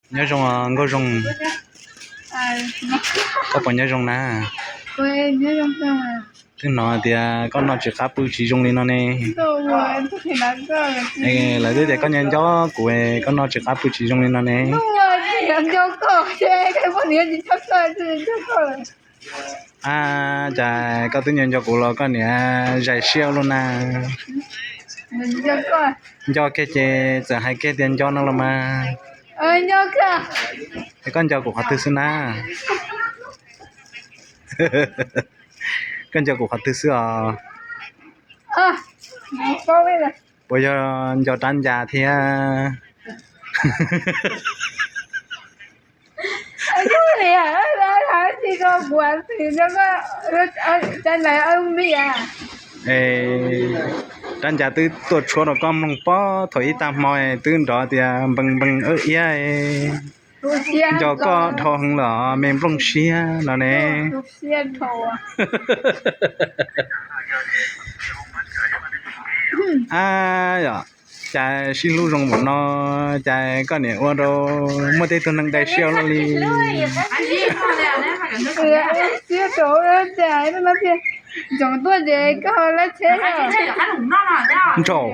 Nyob zoo Nkauj Zoo, koj puas nyob zoo na? Twb hnov tias koj noj tsis qab pw tsis zoo li no ne. Lawv twb tias koj nco nco kuv, koj noj tsis qab pw tsis zoo li no ne. A, cas koj twb nco nco kuv los koj niam zais siab luaj na. Nco kiag ces txawm hais kiag tias nco no los mas. Es koj nco kuv qhov twg xwb na? Koj nco kuv qhov twg xwb os? Puas yog nco rab ncas thiab? Rab ncas twb tuaj tshuab rau koj mloog pob thaum ib tag hmo twb nrov tias npees npees iab iab. Nco koj dhau heev los me nplooj siab no ne. A, yog cas sib hlub zoo npaum no, cas koj niam ua rau muaj tej tug neeg dai siab luaj li. Ntsaum tuaj ces koj lab tsheb. Ntsaum,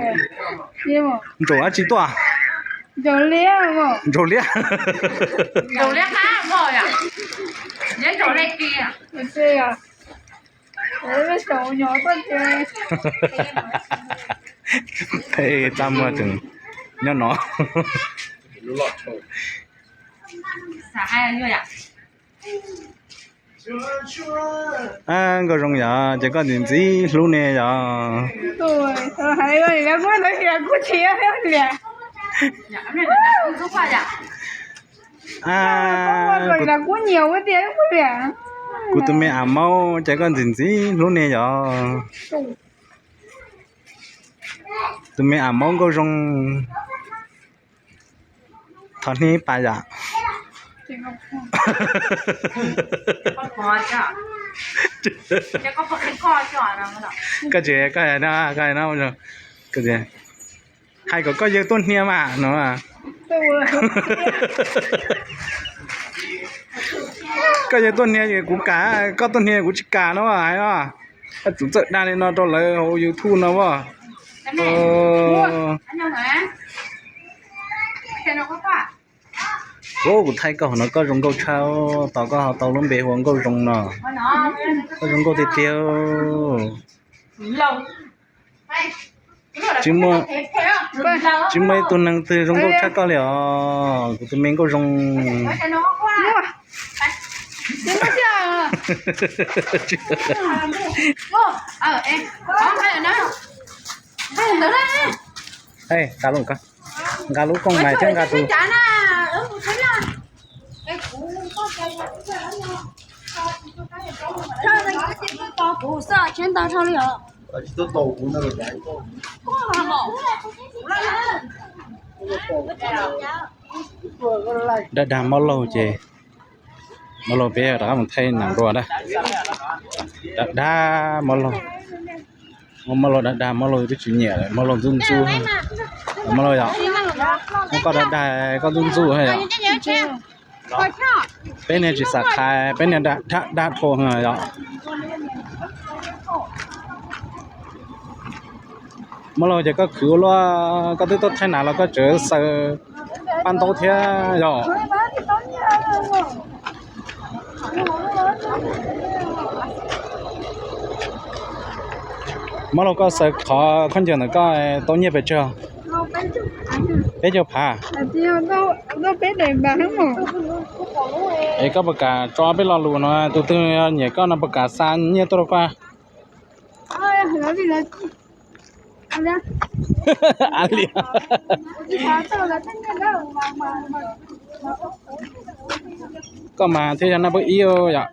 ntsaum dab tsi tuaj? Ntsaum liab. Peb tab muaj tseem nyob no. Nkauj Zoo yog ces koj ntxim ntxim hlub ne yog. Kuv tus me a maub ces koj ntxim ntxim hlub ne yog. Tus me a maub Nkauj Zoo. Thov hnib pas yom. Koj tsis, koj hais no, koj hais no, hais kom koj yawg tuaj hnia mas no. Koj yawg tuaj hnia kuv kam, koj tuaj hnia kuv tsis kam no hais no. Koj tsum txawj dag li no rau lawv hauv YouTube no as. Kuv thaij koj hauv no koj zoo nkauj tshaj, tos koj ho tau lub npe hu ua Nkauj Zoo no. Koj zoo nkauj tiag tiag. Tsis muaj ib tug neeg twg zoo nkauj tshaj koj li os, kuv tus me Nkauj Zoo. Nqa lub kooj mas thiab nqa tus. Dag dag mob laug ces, mob laug peb rov qab mus thaij nam dua na. Dag dag mob laug, mob laug dag dag mob laug twb tsis nyiam lawm, mob laug ntxub ntxub. Mob laug yom, muab koj dag dag koj ntxub ntxub yom. Peb niag tsis xam qhais, peb niag dag dag dhau yom. Mob laug ces koj khwv ua luaj, koj twb tuaj thaij nas los koj tseem xaws paj ntaub thiab yom. Mob laug koj xaws qhov khaub ncaws ntawm koj tau nyiaj pes tsawg? Peb caug phav. Es koj puas kam tso peb lo lus no, tus twg nyiam koj no puas kam xa nyiaj tuaj rau koj? Koj mas thiaj yog naj npawb ib yom.